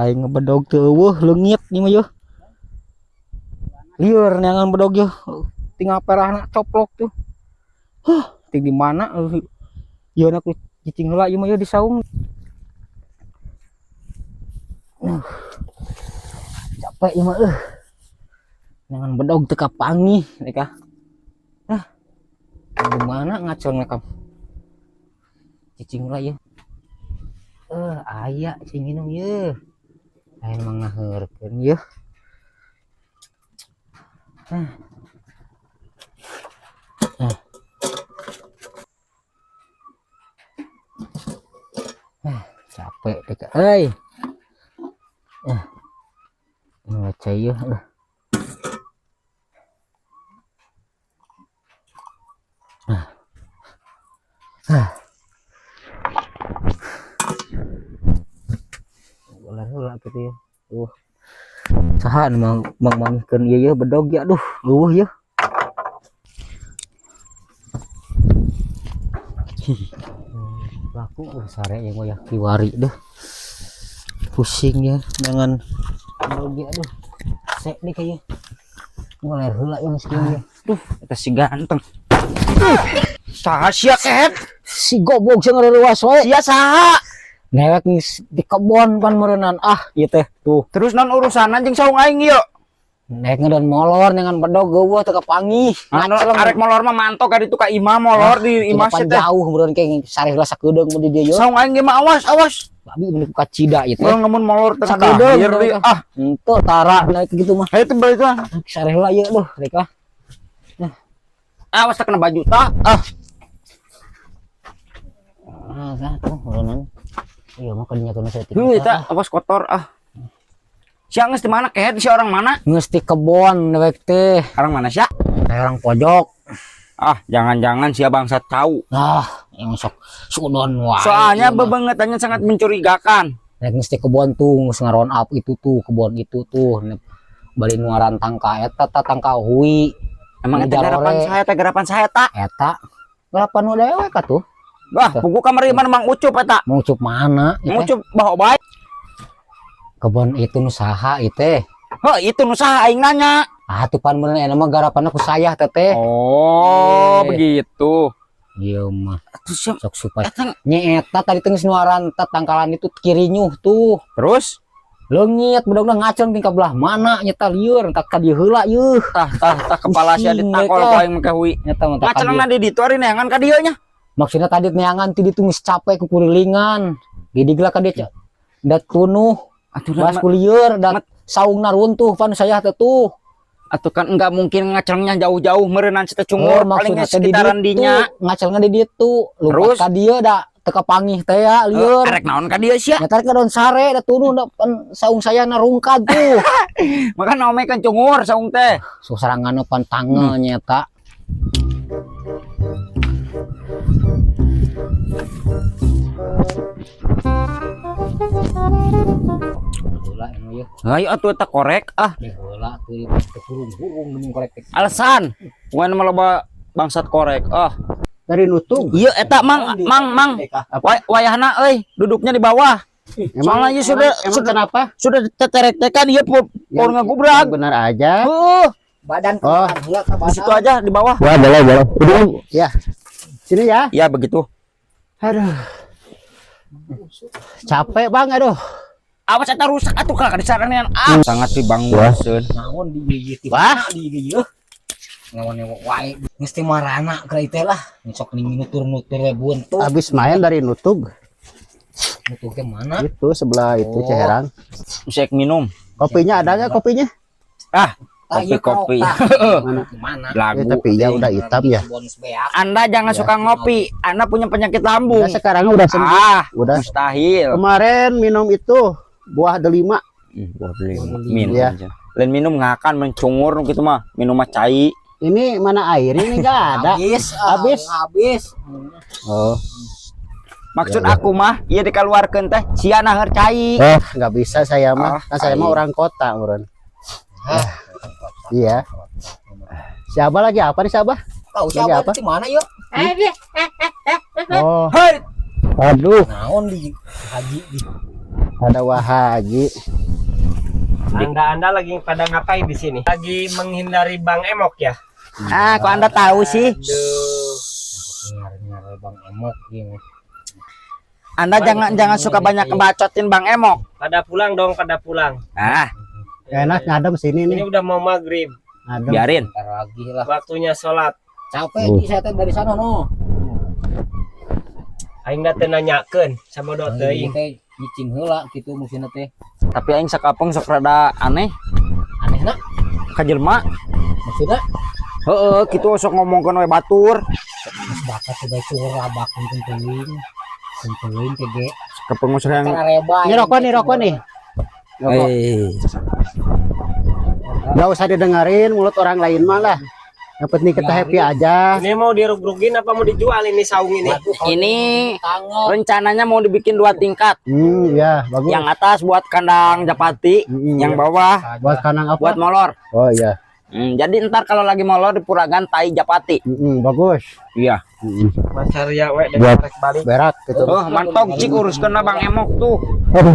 Aing ngebedog teu eueuh leungit ieu mah yeuh. Lieur neangan bedog yeuh. Tinggal perahna coplok tuh. Huh, ting di mana ieu na ku cicing heula ieu mah yeuh di saung. Capek ieu mah euh. Neangan bedog teu kapanggih mereka. Ah. Di mana ngacengna kam? Cicing heula ieu. Aya cing minum yeuh. Lain mah ngaheurkeun yeuh. Ah. Ah. Ah, capek deh kak. Euy. Ah. Ngaca yeuh lah. Ah. Ah. Ulah heula kitu ya. Saha nu mang mangkeun ieu yeuh bedog ya aduh leuweuh yeuh. Laku sare ieu mah ya kiwari deh. Pusing ya dengan bedog ya aduh. Sek deh kayaknya. Ngoler heula ieu geus kieu ya. Duh, eta si ganteng. Saha sia kehet? Si goblok sia ngareuwas wae. Sia saha? Newek geus di kebon pan meureunnan ah ieu teh tuh. Terus non urusanan jeung saung aing ieu? Nek ngedon molor dengan bedog geuweuh teu kapanggih. Anu arek molor mah mantok ka ditu ka imah molor di imah sia teh. Jauh meureun ke sare heula sakedeung mun di dieu. Saung aing ge mah awas awas. Babi mun ku kacida ieu teh. Mun ngamun molor teh sakedeung deui ah. Henteu tara naik gitu mah. Hayu teh balik lah. Sare heula ieu duh rek ah. Awas teh kena baju tah. Ah. Ah, tah tuh meureunnan. Iya mah kadinya kana saeutik. Heuh eta awas kotor ah. Sia geus di mana kehet si orang mana? Geus di kebon dewek teh. Orang mana sia? Orang pojok. Ah, jangan-jangan sia bangsat tahu. Ah, yang sok sudon wae. Soalnya bebengetannya sangat mencurigakan. Nek geus di kebon tuh geus ngaron up itu tuh, kebon itu tuh. Nek bali nuaran tangka eta ta tangka hui. Emang eta garapan saya teh garapan saya ta? Eta garapan nu dewek atuh. Wah, pugu kamari mana Mang Ucup eta? Mang Ucup mana? Mang Ucup bawa bae. Kebon itu nu saha ieu teh? Heuh, itu nu saha aing nanya. Ah, tuh pan meureun eta mah garapanna ku sayah teteh. Oh, begitu. Ieu mah. Atuh sok supaya nya eta tadi teh geus nuaran tangkalan itu kirinyuh tuh. Terus leungit bedogna ngaceng tingkah belah mana nyeta lieur entak ka dieu heula yeuh. Tah tah tah kepala sia ditakol ku aing mah hui. Nyeta mah ngacelengna di ditu ari neangan ka dieu nya. Maksudnya tadi neangan ti ditu geus capek ku kurilingan. Gidiglah ka dieu da tunuh. Atuh bas ku lieur da saungna runtuh pan saya teh tuh. Atuh kan enggak mungkin ngacelengnya jauh-jauh meureunnan si teh cungur oh, paling sekitaran dinya. Ngacelengna di ditu lumpat ka dieu da teu kapangih teh ya lieur. Arek naon ka dieu sia? Nya tarik ka daun sare da tunuh da pan saung saya na rungkad tuh. Maka ome kan cungur saung teh. So saranganna pan tangel nyeta. Heula anu ieu. Hayu atuh eta korek ah. Heula atuh teu hurung-hurung geuning korek teh. Alasan bukan mah loba bangsat korek ah. Dari nutung. Iya eta mang mang mang. Wayahna euy duduknya di bawah. Emang soalnya sudah emang sudah kenapa? Sudah teterek-tekan ieu por ngagubrag. Benar aja. Heuh. Badan oh. Heula ka Di situ aja di bawah. Wah, boleh boleh. Udah ya. Sini ya. Ya begitu. Aduh. Capek bang aduh. Awas eta rusak atuh ka disaranean. Ah, sangat dibangun. Naon di ieu wah di ieu. Ngewa-ngewa wae. Geus teh marana ka ieu teh lah. Sok ning nutur-nutur we buntu. Habis main dari nutug. Nutug teh mana? Itu sebelah itu oh. Ciherang. Sek minum. Kopinya ada enggak kopinya? Ah, kopi-kopi. Mana? Lagu. Ya, tapi ya udah hitam ya. Anda jangan ya. Suka ngopi. Anda punya penyakit lambung. Nah, sekarang udah sembuh. Ah, udah. Mustahil. Kemarin minum itu buah delima. Buah delima. Minum ya. Aja. Lain minum ngakan mencungur gitu mah. Minum mah cai. Ini mana airnya ini enggak ada. Habis, habis. Habis. Oh. Maksud ya, aku mah ieu dikeluarkeun teh sia naheur cai. Oh, enggak bisa saya mah. Ah, kan saya mah orang kota, meureun. Iya. Siapa lagi apa nih siapa? Tahu siapa apa? Di mana yuk? Oh. Hei. Aduh. Naon di haji di. Ada Wahaji. Anda-anda lagi pada ngapain di sini? Lagi menghindari Bang Emok ya? Ah, kok Anda tahu sih? Aduh. Ngar-ngar Bang Emok gini. Anda jangan jangan suka banyak ngebacotin Bang Emok. Pada pulang dong, pada pulang. Ah, Enak ngadem sini Ini nih. udah mau maghrib, Ngadem. biarin. Ntar lagi lah. waktunya sholat. Capek Ji saya teh dari sana no. Aing da teu nanyakeun sama do Aing teuing. teh nyicing heula gitu musimna teh. Tapi aing sakapeng sok rada aneh Aneh na ka jelema. maksudnya Heeh, kitu sok ngomongkeun we batur. geus bakat coba curah bakun teuing. Teuing teh ge. Sakapeng sok yang Cara reba. Ini rokok nih, rokok nih. Rokok. Eh, Gak usah didengerin mulut orang lain mah lah. Yang penting kita happy aja. Ini mau dirug-rugin apa mau dijual ini saung ini? ini Tangok. rencananya mau dibikin dua tingkat. Ya, bagus. Yang atas buat kandang japati, yang bawah Buat kandang apa? buat molor. Oh iya. Jadi ntar kalau lagi molor di Puragan tai japati. Bagus. Iya. Mas Arya we Buat rek balik. Berak gitu. Oh, mantap cik uruskeun Bang Emok tuh. Aduh.